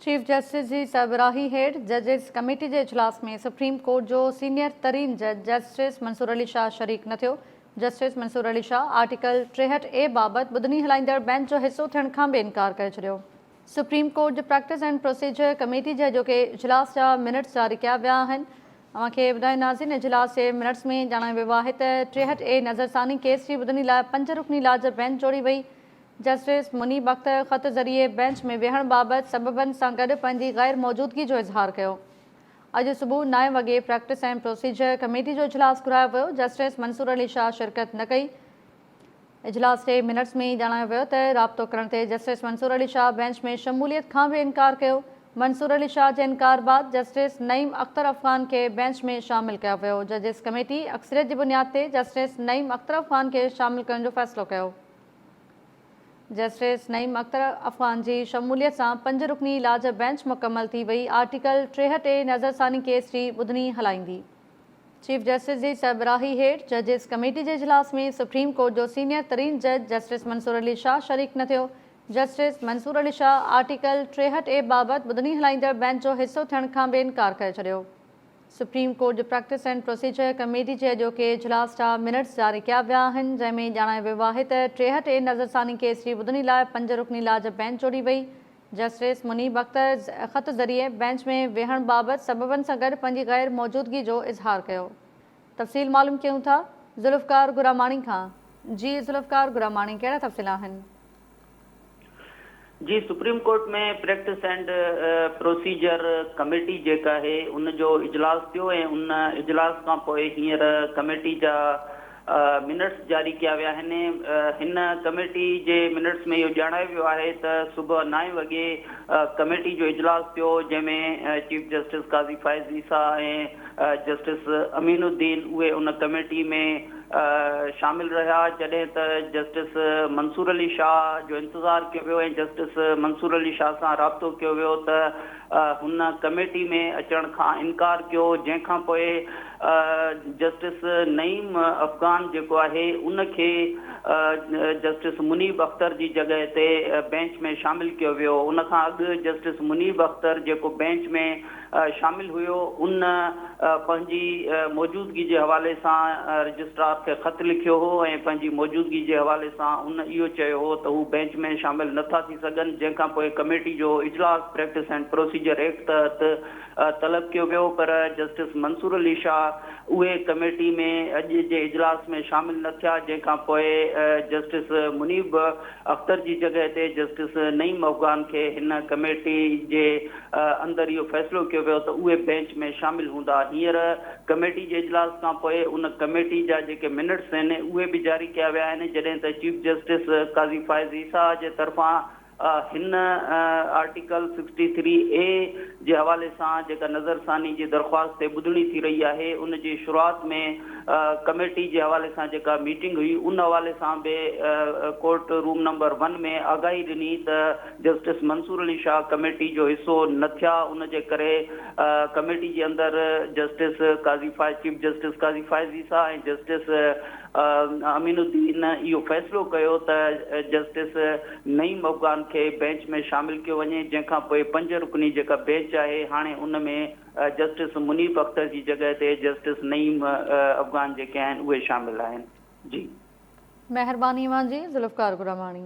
Chief justice جي سربراهي هيٺ ججز ڪميٽي جي اجلاس ۾ سپريم ڪورٽ جو سينيئر ترين جج جسٽس منصور علي شاهه شريڪ نه ٿيو. جسٽس منصور علي شاهه آرٽيڪل 63 اي بابت ٻڌڻي هلائيندڙ بينچ جو حصو ٿيڻ کان به انڪار ڪري ڇڏيو. سپريم ڪورٽ جي پريڪٽس اينڊ پروسيجر ڪميٽي جي اڄوڪي اجلاس جا منٽس جاري ڪيا ويا آهن. اوهان کي ٻڌاينداسين اجلاس جي منٽس ۾ ڄاڻايو ويو آهي ته 63 اي نظرثاني ڪيس جي ٻڌڻي لاء پنج رڪني لارجر بينچ جوڙي وئي. جسٽس منيب اختر خط ذريعي بينچ ۾ ويهڻ بابت سببن سان گڏ پنهنجي غير موجودگي جو اظهار ڪيو. اڄ صبح نائين وڳي پريڪٽس ۽ پروسيجر ڪميٽي جو اجلاس گهرايو ويو، جسٽس منصور علي شاهه شرڪت نه ڪئي. اجلاس جي منٽس ۾ ڄاڻايو ويو ته رابطو ڪرڻ تي جسٽس منصور علي شاهه بينچ ۾ شموليت کان به انڪار ڪيو. منصور علي شاهه جي انڪار بعد جسٽس نعيم اختر افغان کي بينچ ۾ شامل ڪيو ويو. ججز ڪميٽي اڪثريت جي بنياد تي جسٽس نعيم اختر افغان کي شامل ڪرڻ جو فيصلو ڪيو. جسٽس نعيم اختر افغان جي شموليت سان پنج رڪني لارجر بينچ مڪمل ٿي وئي، آرٽيڪل 63 اي نظرثاني ڪيس جي ٻڌڻي هلائيندي. چيف جسٽس جي سربراهي هيٺ ججز ڪميٽي جي اجلاس ۾ سپريم ڪورٽ جو سينيئر ترين جج جسٽس منصور علي شاهه شريڪ نه ٿيو. جسٽس منصور علي شاهه آرٽيڪل 63 اي بابت ٻڌڻي هلائيندڙ بينچ جو حصو ٿيڻ کان به انڪار ڪري ڇڏيو. سپريم ڪورٽ جي پريڪٽس اينڊ پروسيجر ڪميٽي جي اڄوڪي اجلاس جا منٽس جاري ڪيا ويا آهن، جنهن ۾ ڄاڻايو ويو آهي ته 63 اي نظرثاني ڪيس جي ٻڌڻي لاء پنج رڪني لارجر بينچ جوڙي وئي. جسٽس منيب اختر خط ذريعي بينچ ۾ ويهڻ بابت سببن سان گڏ پنهنجي غير موجودگي جو اظهار ڪيو. تفصيل معلوم ڪيون ٿا ذوالفقار گراماڻي کان. جي ذوالفقار گراماڻي ڪهڙا تفصيل آهن؟ جي supreme court ۾ practice and procedure committee جيڪا آهي ان جو اجلاس ٿيو ۽ ان اجلاس کان پوء هينئر ڪميٽي جا منٽس جاري ڪيا ويا آهن هن ڪميٽي جي منٽس ۾ اهو ڄاڻايو ويو آهي ته صبح نائين وڳي ڪميٽي جو اجلاس ٿيو جنهن ۾ chief justice Qazi Faez Isa ۽ justice Amin Uddin اهي ان ڪميٽي ۾ شامل رهيا، جڏهن ته جسٽس منصور علي شاهه جو انتظار ڪيو ويو ۽ جسٽس منصور علي شاهه سان رابطو ڪيو ويو ته هن ڪميٽي ۾ اچڻ کان انڪار ڪيو، جنهن کان پوء جسٽس نعيم افغان جيڪو آهي ان کي جسٽس منيب اختر جي جڳهه تي بئنچ ۾ شامل ڪيو ويو، ان کان اڳ جسٽس منيب اختر جيڪو بئنچ ۾ شامل هيو ان پنهنجي موجودگي جي حوالي سان رجسٽرار کي خط لکيو هو ۽ پنهنجي موجودگي جي حوالي سان ان اهو چيو هو ته هو بئنچ ۾ شامل نه ٿا ٿي سگهن جنهن کان پوء ڪميٽي جو اجلاس پريڪٽس اينڊ پروسيجر ايڪٽ تحت طلب ڪيو ويو پر جسٽس منصور علي شاهه اهي ڪميٽي ۾ اڄ جي اجلاس ۾ شامل نه ٿيا جنهن کان پوء جسٽس منيب اختر جي جڳهه تي جسٽس نعيم افغان کي هن ڪميٽي جي اندر اهو فيصلو ڪيو ويو ته اهي بئنچ ۾ شامل هوندا. هينئر ڪميٽي جي اجلاس کان پوء ان ڪميٽي جا جيڪي منٽس آهن اهي به جاري ڪيا ويا آهن جڏهن ته چيف جسٽس قاضي فائز عيسيٰ جي طرفان هن آرٽيڪل سڪسٽي ٿري اي جي حوالي سان جيڪا نظرثاني جي درخواست تي ٻڌڻي ٿي رهي آهي ان جي شروعات ۾ ڪميٽي جي حوالي سان جيڪا ميٽنگ هئي ان حوالي سان به ڪورٽ روم نمبر ون ۾ آگاهي ڏني ته جسٽس منصور علي شاهه ڪميٽي جو حصو نه ٿيا ان جي ڪري ڪميٽي جي اندر justice Qazi Faez chief justice Qazi Faez Isa ۽ justice Amin Uddin اهو فيصلو ڪيو ته جسٽس نعيم افغان کي بئنچ ۾ شامل ڪيو وڃي جنهن کان پوء پنج رڪني جيڪا بئنچ آهي هاڻي ان ۾ جسٽس منيب اختر جي جڳهه تي جسٽس نعيم افغان جيڪي آهن اهي شامل آهن جي. مهرباني اوهان جي ذوالفقار گراماڻي.